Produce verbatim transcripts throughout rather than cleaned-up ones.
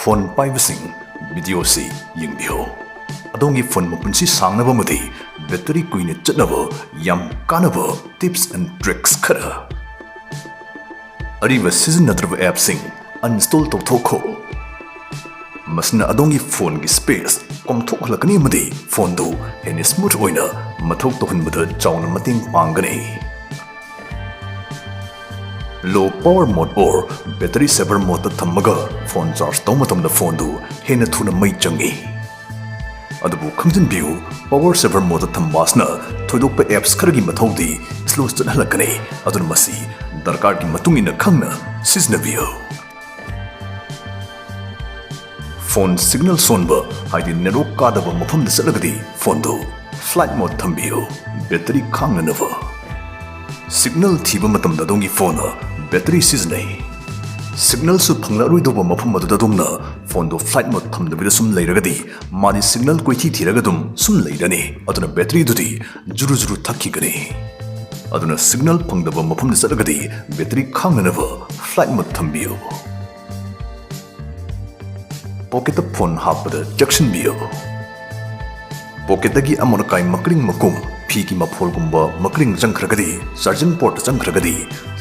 Phone ꯄꯥꯏꯕꯁꯤꯡ, ꯚꯤꯗꯤꯑꯣꯁꯤ ꯌꯦꯡꯕꯤꯌꯨ꯫ ꯑꯗꯣꯝꯒꯤ phone ꯃꯄꯨꯟꯁꯤ ꯁꯥꯡꯅꯕ ꯑꯃꯗꯤ ꯕꯦꯇꯔꯤ ꯀꯨꯏꯅ ꯆꯠꯅꯕ ꯌꯥꯝ ꯀꯥꯟꯅꯕ tips and tricks ꯈꯔ꯫ ꯑꯔꯤꯕ ꯁꯤꯖꯤꯟꯅꯗ꯭ꯔꯕ ꯑꯦꯞꯁꯤꯡ uninstall ꯇꯧꯊꯣꯛꯈꯣ꯫ ꯃꯁꯤꯅ ꯑꯗꯣꯝꯒꯤ ꯐꯣꯟꯒꯤ space ꯀꯣꯝꯊꯣꯛꯍꯜꯂꯛꯀꯅꯤ ꯑꯃꯗꯤ ꯐꯣꯟꯗꯨ ꯍꯦꯟꯅ smooth ꯑꯣꯏꯅ ꯃꯊꯧ ꯇꯧꯍꯟꯕꯗ ꯆꯥꯎꯅ ꯃꯇꯦꯡ ꯄꯥꯡꯒꯅꯤ꯫ Low power mode or battery saver modeꯇ ꯊꯝꯃꯒ ꯐꯣꯟ charge ꯇꯧꯕ ꯃꯇꯝꯗ ꯐꯣꯟꯗꯨ ꯍꯦꯟꯅ ꯊꯨꯅ ꯃꯩ ꯆꯪꯏ꯫ ꯑꯗꯨꯕꯨ ꯈꯪꯖꯤꯟꯕꯤꯌꯨ, power saver modeꯇ ꯊꯝꯕ ꯑꯁꯤꯅ ꯊꯣꯏꯗꯣꯛꯄ apps ꯈꯔꯒꯤ ꯃꯊꯧꯗꯤ slow ꯆꯠꯍꯜꯂꯛꯀꯅꯤ, ꯑꯗꯨꯅ ꯃꯁꯤ ꯗꯔꯀꯥꯔꯒꯤ ꯃꯇꯨꯡ ꯏꯟꯅ ꯈꯪꯅ ꯁꯤꯖꯤꯟꯅꯕꯤꯌꯨ꯫ ꯐꯣꯟ signal ꯁꯣꯟꯕ, ꯍꯥꯏꯗꯤ network ꯀꯥꯗꯕ ꯃꯐꯝꯗ ꯆꯠꯂꯒꯗꯤ ꯐꯣꯟꯗꯨ flight mode ꯊꯝꯕꯤꯌꯨ, ꯕꯦꯇꯔꯤ ꯈꯥꯡꯅꯅꯕ꯫ Signal ꯊꯤꯕ ꯃꯇꯝꯗ ꯑꯗꯣꯝꯒꯤ ꯐꯣꯟꯅ ꯕꯦꯇꯔꯤ ꯁꯤꯖꯤꯟꯅꯩ꯫ Signalꯁꯨ ꯐꯪꯂꯔꯣꯏꯗꯧꯕ ꯃꯐꯝ ꯑꯗꯨꯗ ꯑꯗꯣꯝꯅ ꯐꯣꯟꯗꯨ flight mode ꯊꯝꯗꯕꯤꯗ ꯁꯨꯝ ꯂꯩꯔꯒꯗꯤ ꯃꯥꯗꯤ signal ꯀꯣꯏꯊꯤ ꯊꯤꯔꯒ ꯑꯗꯨꯝ ꯁꯨꯝ ꯂꯩꯔꯅꯤ, ꯑꯗꯨꯅ ꯕꯦꯇꯔꯤꯗꯨꯗꯤ ꯖꯨꯔꯨ ꯖꯨꯔꯨ ꯊꯛꯈꯤꯒꯅꯤ꯫ ꯑꯗꯨꯅ signal ꯐꯪꯗꯕ ꯃꯐꯝꯗ ꯆꯠꯂꯒꯗꯤ ꯕꯦꯇꯔꯤ ꯈꯥꯡꯅꯅꯕ flight mode ꯊꯝꯕꯤꯌꯨ꯫ Pocketꯇ ꯐꯣꯟ ꯍꯥꯞꯄꯗ ꯆꯦꯛꯁꯤꯟꯕꯤꯌꯨ꯫ Pocketꯇꯒꯤ ꯑꯃꯣꯠ ꯑꯀꯥꯏ ꯃꯀ꯭ꯔꯤꯡ ꯃꯀꯨꯝ, ꯐꯤꯒꯤ ꯃꯐꯣꯜꯒꯨꯝꯕ ꯃꯀ꯭ꯔꯤꯡ ꯆꯪꯈ꯭ꯔꯒꯗꯤ, charging portꯇ ꯆꯪꯈ꯭ꯔꯒꯗꯤ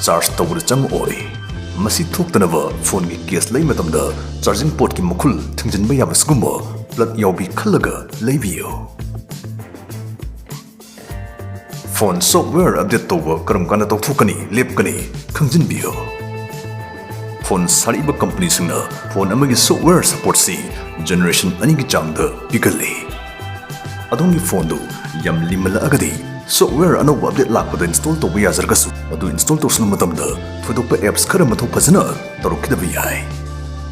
charge ꯇꯧꯕꯗ ꯆꯪꯉꯛꯑꯣꯏ꯫ ꯃꯁꯤ ꯊꯣꯛꯇꯅꯕ ꯐꯣꯟꯒꯤ case ꯂꯩ ꯃꯇꯝꯗ charging portꯀꯤ ꯃꯈꯨꯜ ꯊꯤꯡꯖꯤꯟꯕ ꯌꯥꯕ ꯁꯤꯒꯨꯝꯕ plug ꯌꯥꯎꯕꯤ ꯈꯜꯂꯒ ꯂꯩꯕꯤꯌꯨ꯫ ꯐꯣꯟ software update ꯇꯧꯕ ꯀꯔꯝ ꯀꯥꯟꯗ ꯇꯧꯊꯣꯛꯀꯅꯤ, ꯂꯦꯞꯀꯅꯤ, ꯈꯪꯖꯤꯟꯕꯤꯌꯨ꯫ ꯐꯣꯟ ꯁꯥꯔꯤꯕ ꯀꯝꯄꯅꯤꯁꯤꯡꯅ ꯐꯣꯟ ꯑꯃꯒꯤ software supportꯁꯤ generation ꯑꯅꯤꯒꯤ ꯆꯥꯡꯗ ꯄꯤꯒꯜꯂꯤ꯫ ꯑꯗꯣꯝꯒꯤ ꯐꯣꯟꯗꯨ ꯌꯥꯝ ꯂꯤꯃꯜꯂꯛꯑꯒꯗꯤ software ꯑꯅꯧꯕ update ꯂꯥꯛꯄꯗ install ꯇꯧꯕ ꯌꯥꯖꯔꯒꯁꯨ, ꯃꯗꯨ install ꯇꯧꯁꯤꯟꯕ ꯃꯇꯝꯗ ꯊꯣꯏꯗꯣꯛꯄ apps ꯈꯔ ꯃꯊꯧ ꯐꯖꯅ ꯇꯧꯔꯛꯈꯤꯗꯕ ꯌꯥꯏ꯫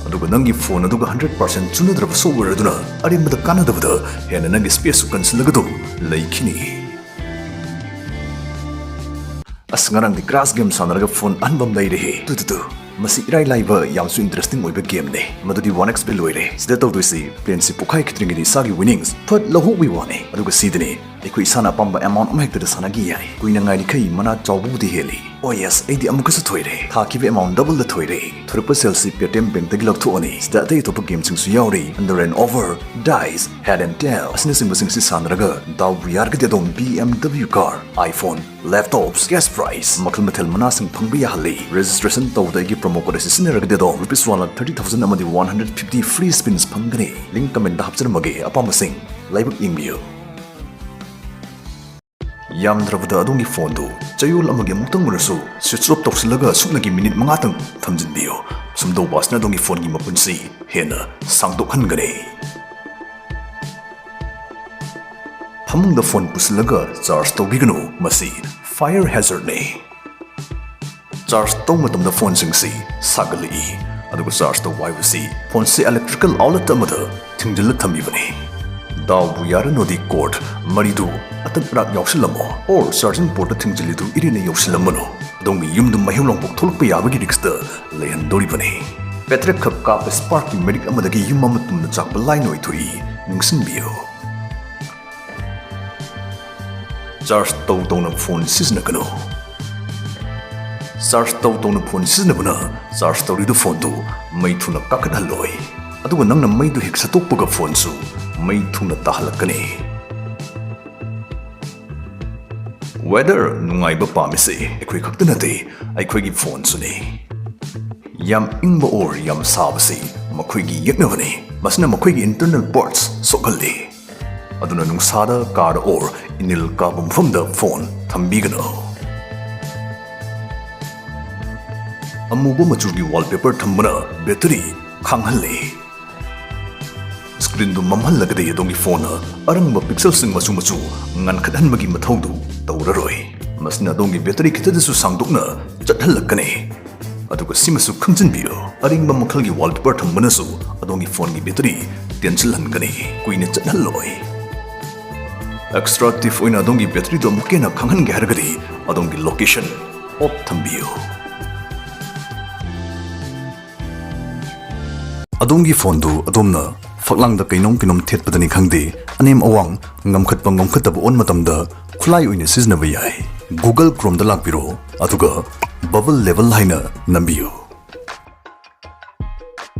ꯑꯗꯨꯒ ꯅꯪꯒꯤ ꯐꯣꯟ ꯑꯗꯨꯒ hundred percent ꯆꯨꯅꯗ꯭ꯔꯕ software ꯑꯗꯨꯅ ꯑꯔꯦꯝꯕꯗ ꯀꯥꯟꯅꯗꯕꯗ ꯍꯦꯟꯅ ꯅꯪꯒꯤ spaceꯁꯨ ꯀꯟꯁꯤꯜꯂꯒ ꯑꯗꯨꯝ ꯂꯩꯈꯤꯅꯤ꯫ ꯑꯁ, ꯉꯔꯥꯡꯗꯤ crash game ꯁꯥꯟꯅꯔꯒ ꯐꯣꯟ ꯑꯍꯟꯕ ꯑꯃ ꯂꯩꯔꯦꯍꯦ꯫ Two, two, two. ꯃꯁꯤ ꯏꯔꯥꯏ ꯂꯥꯏꯕ, ꯌꯥꯝꯁꯨ interesting ꯑꯣꯏꯕ gameꯅꯦ꯫ ꯃꯗꯨꯗꯤ one X bet ꯂꯣꯏꯔꯦ꯫ ꯁꯤꯗ ꯇꯧꯗꯣꯏꯁꯤ, planeꯁꯤ ꯄꯣꯛꯈꯥꯏꯈꯤꯗ꯭ꯔꯤꯉꯩꯗ ꯏꯁꯥꯒꯤ winnings ꯐꯠ ꯂꯧꯍꯧꯕꯒꯤ ꯋꯥꯅꯦ꯫ ꯑꯗꯨꯒ ꯁꯤꯗꯅꯦ, ꯑꯩꯈꯣꯏ ꯏꯁꯥꯅ ꯑꯄꯥꯝꯕ ꯑꯦꯃꯥꯎꯟ ꯑꯃꯍꯦꯛꯇꯗ ꯁꯥꯟꯅꯈꯤ ꯌꯥꯏ꯫ ꯀꯨꯏꯅ ꯉꯥꯏꯔꯤꯈꯩ ꯃꯅꯥ ꯆꯥꯎꯕꯕꯨꯗꯤ ꯍꯦꯜꯂꯤ꯫ ꯑꯣ ꯌꯦꯁ, ꯑꯩꯗꯤ ꯑꯃꯨꯛꯀꯁꯨ ꯊꯣꯏꯔꯦ꯫ ꯊꯥꯈꯤꯕ ꯑꯦꯃꯥꯎꯟ ꯗꯕꯜꯗ ꯊꯣꯏꯔꯦ꯫ ꯊꯣꯔꯛꯄ ꯁꯦꯜꯁꯤ ꯄꯦꯇꯤꯑꯦꯝ ꯕꯦꯡꯛꯇꯒꯤ ꯂꯧꯊꯣꯛꯑꯅꯤ꯫ ꯁꯤꯗ ꯑꯇꯩ ꯑꯇꯣꯞꯄ ꯒꯦꯝꯁꯤꯡꯁꯨ ꯌꯥꯎꯔꯤ꯫ Under and over, dice, head and tail ꯑꯁꯤꯅꯆꯤꯡꯕꯁꯤꯡꯁꯤ ꯁꯥꯟꯅꯔꯒ ꯗꯥꯎꯕꯨ ꯌꯥꯔꯒꯗꯤ ꯑꯗꯣꯝ B M W car, iPhone, laptops, cash prize, ꯃꯈꯜ ꯃꯊꯦꯜ ꯃꯅꯥꯁꯤꯡ ꯐꯪꯕ ꯌꯥꯍꯜꯂꯤ꯫ ꯔꯦꯖꯤꯁꯇ꯭ꯔꯦꯁꯟ ꯇꯧꯕꯗ ꯑꯩꯒꯤ ꯄ꯭ꯔꯣꯃꯣ ꯀꯣꯗ ꯑꯁꯤ ꯁꯤꯖꯤꯟꯅꯔꯒꯗꯤ ꯑꯗꯣꯝ rupees one lakh thirty thousand ꯑꯃꯗꯤ ꯋꯥꯟ ꯍꯟꯗ꯭ꯔꯦꯠ ꯐꯤꯐꯇꯤ ꯐ꯭ꯔꯤ ꯁ꯭ꯄꯤꯟꯁ ꯐꯪꯒꯅꯤ꯫ ꯂꯤꯡꯛ ꯀꯃꯦꯟꯇ ꯍꯥꯞꯆꯔꯝꯃꯒꯦ, ꯑꯄꯥꯝꯕꯁꯤꯡ ꯂꯥꯏꯕꯛ ꯌꯦꯡꯕꯤꯌꯨ꯫ ꯌꯥꯝꯗ꯭ꯔꯕꯗ ꯑꯗꯣꯝꯒꯤ ꯐꯣꯟꯗꯨ ꯆꯌꯣꯜ ꯑꯃꯒꯤ ꯑꯃꯨꯛꯇꯪ ꯑꯣꯏꯔꯁꯨ ꯁ꯭ꯋꯤꯆ ꯑꯣꯐ ꯇꯧꯁꯤꯜꯂꯒ ꯁꯨꯞꯅꯒꯤ ꯃꯤꯅꯤꯠ ꯃꯉꯥꯇꯪ ꯊꯝꯖꯤꯟꯕꯤꯌꯨ꯫ ꯁꯨꯝ ꯇꯧꯕ ꯑꯁꯤꯅ ꯑꯗꯣꯝꯒꯤ ꯐꯣꯟꯒꯤ ꯃꯄꯨꯟꯁꯤ ꯍꯦꯟꯅ ꯁꯥꯡꯗꯣꯛꯍꯟꯒꯅꯤ꯫ ꯐꯃꯨꯡꯗ ꯐꯣꯟ ꯄꯨꯁꯤꯜꯂꯒ ꯆꯥꯔꯖ ꯇꯧꯕꯤꯒꯅꯨ, ꯃꯁꯤ ꯐꯥꯌꯔ ꯍꯦꯖꯥꯔꯗꯅꯤ꯫ ꯆꯥꯔꯖ ꯇꯧꯕ ꯃꯇꯝꯗ ꯐꯣꯟꯁꯤꯡꯁꯤ ꯁꯥꯒꯠꯂꯛꯏ, ꯑꯗꯨꯒ ꯆꯥꯔꯖ ꯇꯧꯕ ꯍꯥꯏꯕꯁꯤ ꯐꯣꯟꯁꯤ ꯏꯂꯦꯛꯇ꯭ꯔꯤꯀꯦꯜ ꯑꯥꯎꯠꯂꯦꯠ ꯑꯃꯗ ꯊꯤꯡꯖꯤꯜꯂ ꯊꯝꯃꯤꯕꯅꯤ꯫ ꯗꯥꯎꯕꯨ ꯌꯥꯔꯅꯣꯗꯤ ꯀꯣꯔꯗ ꯃꯔꯤꯗꯨ ꯑꯇꯠ ꯑꯔꯥꯛ ꯌꯥꯎꯁꯤꯜꯂꯝꯃꯣ, ꯑꯣꯔ ꯆꯥꯔꯖꯤꯡ ꯄꯣꯔꯠꯇ ꯊꯤꯡꯖꯤꯜꯂꯤꯗꯨ ꯏꯔꯦꯟꯅ ꯌꯧꯁꯤꯜꯂꯝꯃꯅꯨ꯫ ꯑꯗꯣꯝꯒꯤ ꯌꯨꯝꯗ ꯃꯩꯍꯧ ꯂꯥꯡꯄꯣꯛ ꯊꯣꯛꯂꯛꯄ ꯌꯥꯕꯒꯤ ꯔꯤꯛꯁꯇ ꯂꯩꯍꯟꯗꯣꯔꯤꯕꯅꯤ꯫ ꯄꯦꯇ꯭ꯔꯦꯛ ꯈꯛ ꯀꯥꯞꯄ ꯁ꯭ꯄꯥꯔꯛꯀꯤ ꯃꯩꯔꯤꯛ ꯑꯃꯗꯒꯤ ꯌꯨꯝ ꯑꯃ ꯇꯨꯝꯅ ꯆꯥꯛꯄ ꯂꯥꯏꯅ ꯑꯣꯏꯊꯣꯛꯏ, ꯅꯤꯡꯁꯤꯡꯕꯤꯌꯨ꯫ ꯆꯥꯔꯖ ꯇꯧ ꯇꯧꯅ ꯐꯣꯟ ꯁꯤꯖꯤꯟꯅꯒꯅꯨ꯫ ꯆꯥꯔꯖ ꯇꯧ ꯇꯧꯅ ꯐꯣꯟ ꯁꯤꯖꯤꯟꯅꯕꯅ ꯆꯥꯔꯖ ꯇꯧꯔꯤꯗꯨ ꯐꯣꯟꯗꯨ ꯃꯩ ꯊꯨꯅ ꯀꯥꯈꯠꯍꯜꯂꯣꯏ, ꯑꯗꯨꯒ ꯅꯪꯅ ꯃꯩꯗꯨ ꯍꯦꯛ ꯁꯠꯇꯣꯛꯄꯒ ꯐꯣꯟꯁꯨ ꯃꯩ ꯊꯨꯅ ꯇꯥꯍꯜꯂꯛꯀꯅꯤ꯫ ꯋꯦꯗꯔ ꯅꯨꯡꯉꯥꯏꯕ ꯄꯥꯝꯃꯤꯁꯤ ꯑꯩꯈꯣꯏ ꯈꯛꯇ ꯅꯠꯇꯦ, ꯑꯩꯈꯣꯏꯒꯤ ꯐꯣꯟꯁꯨꯅꯤ꯫ ꯌꯥꯝ ꯏꯪꯕ ꯑꯣꯔ ꯌꯥꯝ ꯁꯥꯕꯁꯤ ꯃꯈꯣꯏꯒꯤ ꯌꯦꯛꯅꯕꯅꯤ꯫ ꯃꯁꯤꯅ ꯃꯈꯣꯏꯒꯤ ꯏꯟꯇꯔꯅꯦꯜ ꯄꯥꯔꯠꯁ ꯁꯣꯛꯍꯜꯂꯤ꯫ ꯑꯗꯨꯅ ꯅꯨꯡꯁꯥꯗ, ꯀꯥꯗ ꯑꯣꯔ ꯏꯅꯤꯜ ꯀꯥꯕ ꯃꯐꯝꯗ ꯐꯣꯟ ꯊꯝꯕꯤꯒꯅꯨ꯫ ꯑꯃꯨꯕ ꯃꯆꯨꯒꯤ ꯋꯥꯜꯄꯦꯄꯔ ꯊꯝꯕꯅ ꯕꯦꯇꯔꯤ ꯈꯥꯡꯍꯜꯂꯤ꯫ ꯁ꯭ꯀ꯭ꯔꯤꯟꯗꯨ ꯃꯝꯍꯜꯂꯒꯗꯤ ꯑꯗꯣꯝꯒꯤ ꯐꯣꯟꯅ ꯑꯔꯪꯕ ꯄꯤꯛꯁꯦꯜꯁꯤꯡ ꯃꯆꯨ ꯃꯆꯨ ꯉꯥꯟꯈꯠꯍꯟꯕꯒꯤ ꯃꯊꯧꯗꯨ ꯇꯧꯔꯔꯣꯏ꯫ ꯃꯁꯤꯅ ꯑꯗꯣꯝꯒꯤ ꯕꯦꯇꯔꯤ ꯈꯤꯇꯗꯁꯨ ꯁꯥꯡꯗꯣꯛꯅ ꯆꯠꯍꯜꯂꯛꯀꯅꯤ꯫ ꯑꯗꯨꯒ ꯁꯤꯃꯁꯨ ꯈꯪꯖꯤꯟꯕꯤꯌꯨ, ꯑꯔꯤꯡꯕ ꯃꯈꯜꯒꯤ ꯋꯥꯜꯄꯦꯄꯔ ꯊꯝꯕꯅꯁꯨ ꯑꯗꯣꯝꯒꯤ ꯐꯣꯟꯒꯤ ꯕꯦꯇꯔꯤ ꯇꯦꯟꯁꯤꯜꯍꯟꯒꯅꯤ, ꯀꯨꯏꯅ ꯆꯠꯍꯜꯂꯣꯏ꯫ ꯑꯦꯛꯁꯇ꯭ꯔꯥ ꯇꯤꯞ ꯑꯣꯏꯅ ꯑꯗꯣꯝꯒꯤ ꯕꯦꯇꯔꯤꯗꯨ ꯑꯃꯨꯛꯀ ꯍꯦꯟꯅ ꯈꯪꯍꯟꯒꯦ ꯍꯥꯏꯔꯒꯗꯤ ꯑꯗꯣꯝꯒꯤ ꯂꯣꯀꯦꯁꯟ ꯑꯣꯐ ꯊꯝꯕꯤꯌꯨ꯫ ꯑꯗꯣꯝꯒꯤ ꯐꯣꯟꯗꯨ ꯑꯗꯣꯝꯅ ꯐꯛꯂꯥꯡꯗ ꯀꯩꯅꯣꯝ ꯀꯩꯅꯣꯝ ꯊꯦꯠꯄꯗꯅꯤ ꯈꯪꯗꯦ, ꯑꯅꯦꯝ ꯑꯋꯥꯡ, ꯉꯝꯈꯠꯄ ꯉꯝꯈꯠꯇꯕ ꯑꯣꯟ ꯃꯇꯝꯗ ꯈꯨꯠꯂꯥꯏ ꯑꯣꯏꯅ ꯁꯤꯖꯤꯟꯅꯕ ꯌꯥꯏ꯫ Google Chromeꯗ ꯂꯥꯛꯄꯤꯔꯣ, ꯑꯗꯨꯒ Bubble Level ꯍꯥꯏꯅ ꯅꯝꯕꯤꯌꯨ꯫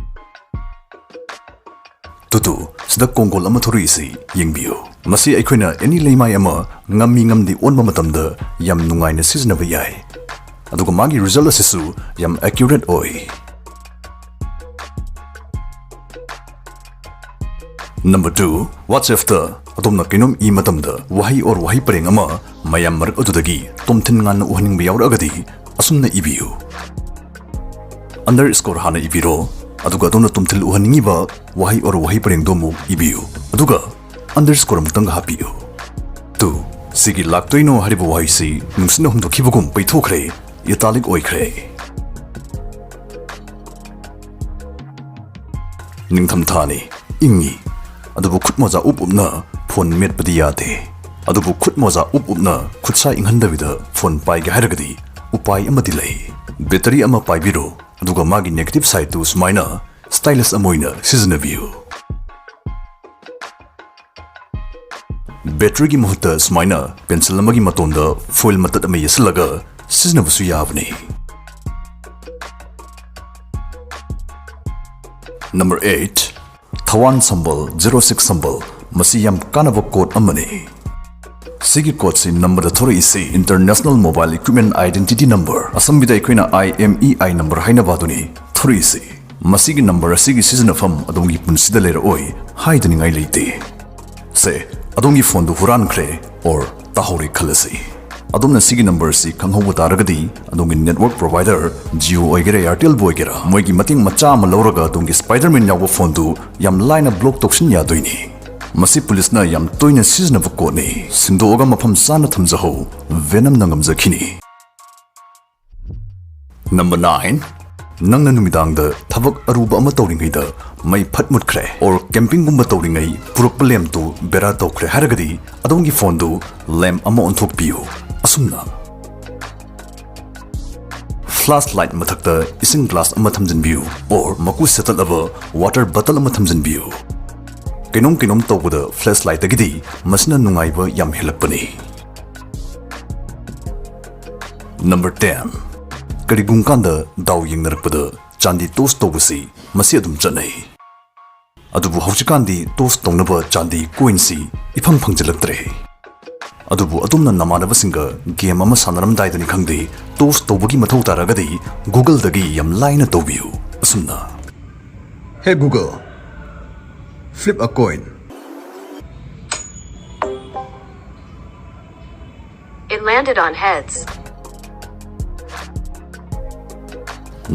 ꯇꯨꯇꯨ, ꯁꯤꯗ ꯀꯣꯡꯒꯣꯜ ꯑꯃ ꯊꯣꯔꯛꯏꯁꯤ ꯌꯦꯡꯕꯤꯌꯨ꯫ ꯃꯁꯤ ꯑꯩꯈꯣꯏꯅ ꯑꯦꯅꯤ ꯂꯩꯃꯥꯏ ꯑꯃ ꯉꯝꯃꯤ ꯉꯝꯗꯦ ꯑꯣꯟꯕ ꯃꯇꯝꯗ ꯌꯥꯝ ꯅꯨꯡꯉꯥꯏꯅ ꯁꯤꯖꯤꯟꯅꯕ ꯌꯥꯏ, ꯑꯗꯨꯒ ꯃꯥꯒꯤ ꯔꯤꯖꯜ ꯑꯁꯤꯁꯨ ꯌꯥꯝ ꯑꯦꯀ꯭ꯌꯨꯔꯦꯠ ꯑꯣꯏ꯫ ꯅꯝꯕꯔ ꯇꯨ, WhatsAppꯇ ꯑꯗꯣꯝꯅ ꯀꯩꯅꯣꯝ ꯏ ꯃꯇꯝꯗ ꯋꯥꯍꯩ ꯑꯣꯔ ꯋꯥꯍꯩ ꯄꯔꯦꯡ ꯑꯃ ꯃꯌꯥꯝ ꯃꯔꯛ ꯑꯗꯨꯗꯒꯤ ꯇꯣꯝꯊꯤꯟ ꯉꯥꯟꯅ ꯎꯍꯟꯅꯤꯡꯕ ꯌꯥꯎꯔꯛꯑꯒꯗꯤ ꯑꯁꯨꯝꯅ ꯏꯕꯤꯌꯨ꯫ Underscore ꯍꯥꯟꯅ ꯏꯕꯤꯔꯣ, ꯑꯗꯨꯒ ꯑꯗꯣꯝꯅ ꯇꯣꯝꯊꯤꯟ ꯎꯍꯟꯅꯤꯡꯉꯤꯕ ꯋꯥꯍꯩ ꯑꯣꯔ ꯋꯥꯍꯩ ꯄꯔꯦꯡꯗꯣ ꯑꯃꯨꯛ ꯏꯕꯤꯌꯨ, ꯑꯗꯨꯒ underscore ꯑꯃꯨꯛꯇꯪꯒ ꯍꯥꯞꯄꯤꯌꯨ꯫ ꯇꯨ, ꯁꯤꯒꯤ "ꯂꯥꯛꯇꯣꯏꯅꯣ" ꯍꯥꯏꯔꯤꯕ ꯋꯥꯍꯩꯁꯤ ꯅꯨꯡꯁꯤꯠꯅ ꯍꯨꯝꯗꯣꯛꯈꯤꯕꯒꯨꯝ ꯄꯩꯊꯣꯛꯈ꯭ꯔꯦ, italic ꯑꯣꯏꯈ꯭ꯔꯦ꯫ ꯅꯤꯡꯊꯝꯊꯥꯅꯤ, ꯏꯪꯉꯤ, ꯑꯗꯨꯕꯨ ꯈꯨꯠ ꯃꯣꯖꯥ ꯎꯞ ꯎꯞꯅ ꯐꯣꯟ ꯃꯦꯠꯄꯗꯤ ꯌꯥꯗꯦ꯫ ꯑꯗꯨꯕꯨ ꯈꯨꯠ ꯃꯣꯖꯥ ꯎꯞ ꯎꯞꯅ ꯈꯨꯠꯁꯥ ꯏꯪꯍꯟꯗꯕꯤꯗ ꯐꯣꯟ ꯄꯥꯏꯒꯦ ꯍꯥꯏꯔꯒꯗꯤ ꯎꯄꯥꯏ ꯑꯃꯗꯤ ꯂꯩ꯫ ꯕꯦꯇꯔꯤ ꯑꯃ ꯄꯥꯏꯕꯤꯔꯣ, ꯑꯗꯨꯒ ꯃꯥꯒꯤ ꯅꯦꯒꯦꯇꯤꯚ ꯁꯥꯏꯗꯇꯨ ꯁꯨꯃꯥꯏꯅ ꯁ꯭ꯇꯥꯏꯂꯁ ꯑꯃ ꯑꯣꯏꯅ ꯁꯤꯖꯤꯟꯅꯕꯤꯌꯨ꯫ ꯕꯦꯇꯔꯤꯒꯤ ꯃꯍꯨꯠꯇ ꯁꯨꯃꯥꯏꯅ ꯄꯦꯟꯁꯤꯜ ꯑꯃꯒꯤ ꯃꯇꯣꯟꯗ ꯐꯣꯏꯜ ꯃꯇꯠ ꯑꯃ ꯌꯦꯠꯁꯤꯜꯂꯒ ꯁꯤꯖꯤꯟꯅꯕꯁꯨ ꯌꯥꯕꯅꯤ꯫ ꯅꯝꯕꯔ ꯑꯩꯠ, ꯊꯋꯥꯟ ꯁꯝꯕꯜ, ꯖꯦꯔꯣ ꯁꯤꯛꯁ ꯁꯝꯕꯜ꯫ ꯃꯁꯤ ꯌꯥꯝ ꯀꯥꯟꯅꯕ ꯀꯣꯗ ꯑꯃꯅꯤ꯫ ꯁꯤꯒꯤ ꯀꯣꯗꯁꯤ ꯅꯝꯕꯗ ꯊꯣꯔꯛꯏꯁꯤ International Mobile Equipment Identity Number, ꯑꯁꯝꯕꯤꯗ ꯑꯩꯈꯣꯏꯅ I M E I number ꯍꯥꯏꯅꯕ ꯑꯗꯨꯅꯤ ꯊꯣꯔꯛꯏꯁꯤ꯫ ꯃꯁꯤꯒꯤ ꯅꯝꯕꯔ ꯑꯁꯤꯒꯤ ꯁꯤꯖꯤꯟꯅꯐꯝ ꯑꯗꯣꯝꯒꯤ ꯄꯨꯟꯁꯤꯗ ꯂꯩꯔꯛꯑꯣꯏ ꯍꯥꯏꯗꯅꯤꯡꯉꯥꯏ ꯂꯩꯇꯦ꯫ ꯁꯦ, ꯑꯗꯣꯝꯒꯤ ꯐꯣꯟꯗꯨ ꯍꯨꯔꯥꯟꯈ꯭ꯔꯦ ꯑꯣꯔ ꯇꯥꯍꯧꯔꯦ ꯈꯜꯂꯁꯤ꯫ ꯑꯗꯣꯝꯅ ꯁꯤꯒꯤ ꯅꯝꯕꯔꯁꯤ ꯈꯪꯍꯧꯕ ꯇꯥꯔꯒꯗꯤ ꯑꯗꯣꯝꯒꯤ ꯅꯦꯠꯋꯥꯔꯛ ꯄ꯭ꯔꯣꯚꯥꯏꯗꯔ, Jio ꯑꯣꯏꯒꯦꯔꯥ Airtelꯕꯨ ꯑꯣꯏꯒꯦꯔꯥ, ꯃꯣꯏꯒꯤ ꯃꯇꯦꯡ ꯃꯆꯥ ꯑꯃ ꯂꯧꯔꯒ ꯑꯗꯣꯝꯒꯤ ꯁ꯭ꯄꯥꯏꯗꯔꯃꯦꯟ ꯌꯥꯎꯕ ꯐꯣꯟꯗꯨ ꯌꯥꯝ ꯂꯥꯏꯅ ꯕ꯭ꯂꯣꯛ ꯇꯧꯁꯤꯟ ꯌꯥꯗꯣꯏꯅꯤ꯫ ꯃꯁꯤ ꯄꯨꯂꯤꯁꯅ ꯌꯥꯝ ꯇꯣꯏꯅ ꯁꯤꯖꯤꯟꯅꯕ ꯀꯣꯗꯅꯤ꯫ ꯁꯤꯟꯗꯣꯛꯑꯒ ꯃꯐꯝ ꯆꯥꯅ ꯊꯝꯖꯍꯧ, ꯚꯦꯅꯝꯅ ꯉꯝꯖꯈꯤꯅꯤ꯫ ꯅꯝꯕꯔ ꯅꯥꯏꯟ, ꯅꯪꯅ ꯅꯨꯃꯤꯗꯥꯡꯗ ꯊꯕꯛ ꯑꯔꯨꯕ ꯑꯃ ꯇꯧꯔꯤꯉꯩꯗ ꯃꯩ ꯐꯠ ꯃꯨꯠꯈ꯭ꯔꯦ, ꯑꯣꯔ ꯀꯦꯝꯄꯤꯡꯒꯨꯝꯕ ꯇꯧꯔꯤꯉꯩ ꯄꯨꯔꯛꯄ ꯂꯦꯝꯞꯇꯨ ꯕꯦꯔꯥ ꯇꯧꯈ꯭ꯔꯦ ꯍꯥꯏꯔꯒꯗꯤ ꯑꯗꯣꯝꯒꯤ ꯐꯣꯟꯗꯨ ꯂꯦꯝꯞ ꯑꯃ ꯑꯣꯟꯊꯣꯛꯄꯤꯌꯨ꯫ ꯑꯁꯨꯝꯅ꯫ ꯐ꯭ꯂꯥꯁ ꯂꯥꯏꯠ ꯃꯊꯛꯇ ꯏꯁꯤꯡ ꯒ꯭ꯂꯥꯁ ꯑꯃ ꯊꯝꯖꯤꯟꯕꯤꯌꯨ, ꯑꯣꯔ ꯃꯀꯨ ꯁꯦꯠꯇꯠꯂꯕ ꯋꯥꯇꯔ ꯕꯇꯜ ꯑꯃ ꯊꯝꯖꯤꯟꯕꯤꯌꯨ꯫ ꯀꯩꯅꯣꯝ ꯀꯩꯅꯣꯝ ꯇꯧꯕꯗ flashlightꯇꯒꯤꯗꯤ ꯃꯁꯤꯅ ꯅꯨꯡꯉꯥꯏꯕ ꯌꯥꯝ ꯍꯦꯜꯂꯛꯄꯅꯤ꯫ Number ten, ꯀꯔꯤꯒꯨꯝꯕ ꯀꯥꯟꯗ ꯗꯥꯎ ꯌꯦꯡꯅꯔꯛꯄꯗ ꯆꯥꯟꯗꯤ toss ꯇꯧꯕꯁꯤ ꯃꯁꯤ ꯑꯗꯨꯝ ꯆꯠꯅꯩ꯫ ꯑꯗꯨꯕꯨ ꯍꯧꯖꯤꯛꯀꯥꯟꯗꯤ toss ꯇꯧꯅꯕ ꯆꯥꯟꯗꯤ coinꯁꯤ ꯏꯐꯪ ꯐꯪꯖꯤꯜꯂꯛꯇ꯭ꯔꯦ꯫ ꯑꯗꯨꯕꯨ ꯑꯗꯣꯝꯅ ꯅꯃꯥꯟꯅꯕꯁꯤꯡꯒ game ꯑꯃ ꯁꯥꯟꯅꯔꯝꯗꯥꯏꯗꯅꯤ ꯈꯪꯗꯦ, toss ꯇꯧꯕꯒꯤ ꯃꯊꯧ ꯇꯥꯔꯒꯗꯤ Googleꯗꯒꯤ ꯌꯥꯝ ꯂꯥꯏꯅ ꯇꯧꯕꯤꯌꯨ꯫ ꯑꯁꯨꯝꯅ, "Hey Google, flip a coin." It landed on heads.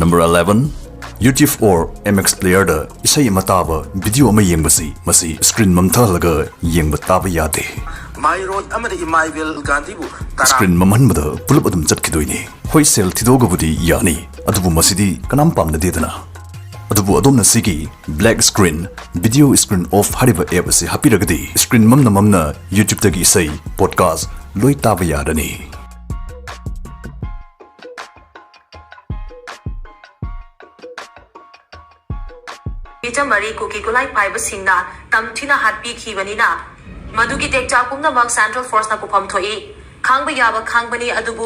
Number eleven, YouTube or MX Playerꯗ ꯏꯁꯩ ꯑꯃ ꯇꯥꯕ, video ꯑꯃ ꯌꯦꯡꯕꯁꯤ, ꯃꯁꯤ screen ꯃꯝꯊꯍꯜꯂꯒ ꯌꯦꯡꯕ ꯇꯥꯕ ꯌꯥꯗꯦ꯫ ꯃꯥꯏꯔꯣꯠ ꯑꯃꯗꯤ ꯏꯃꯥ ꯏꯕꯦꯜ ꯒꯥꯟꯙꯤꯕꯨ ꯇꯔꯥ Screen ꯃꯝꯍꯟꯕꯗ ꯄꯨꯂꯞ ꯑꯗꯨꯝ ꯆꯠꯈꯤꯗꯣꯏꯅꯤ꯫ ꯍꯣꯏ, ꯁꯦꯜ ꯊꯤꯗꯣꯛꯑꯒꯕꯨꯗꯤ ꯌꯥꯅꯤ, ꯑꯗꯨꯕꯨ ꯃꯁꯤꯗꯤ ꯀꯅꯥꯝ ꯄꯥꯝꯅꯗꯦꯗꯅ꯫ ꯑꯗꯨꯕꯨ ꯑꯗꯣꯝꯅ ꯁꯤꯒꯤ black screen, video screen off ꯍꯥꯏꯔꯤꯕ app ꯑꯁꯤ ꯍꯥꯞꯄꯤꯔꯒꯗꯤ screen ꯃꯝꯅ ꯃꯝꯅ YouTubeꯇꯒꯤ ꯏꯁꯩ, podcast ꯂꯣꯏ ꯇꯥꯕ ꯌꯥꯔꯅꯤ꯫ ꯃꯤꯆꯝ ꯃꯔꯤ ꯀꯨꯀꯤ ꯈꯨꯠꯂꯥꯏ ꯄꯥꯏꯕꯁꯤꯡꯅ ꯇꯝꯊꯤꯅ ꯍꯥꯠꯄꯤꯈꯤꯕꯅꯤꯅ, ꯃꯗꯨꯒꯤ ꯇꯦꯛꯆꯥꯛ ꯄꯨꯝꯅꯃꯛ Central Forceꯅ ꯄꯨꯐꯝ ꯊꯣꯛꯏ꯫ ꯈꯥꯡꯕ ꯌꯥꯕ ꯈꯥꯡꯕꯅꯤ, ꯑꯗꯨꯕꯨ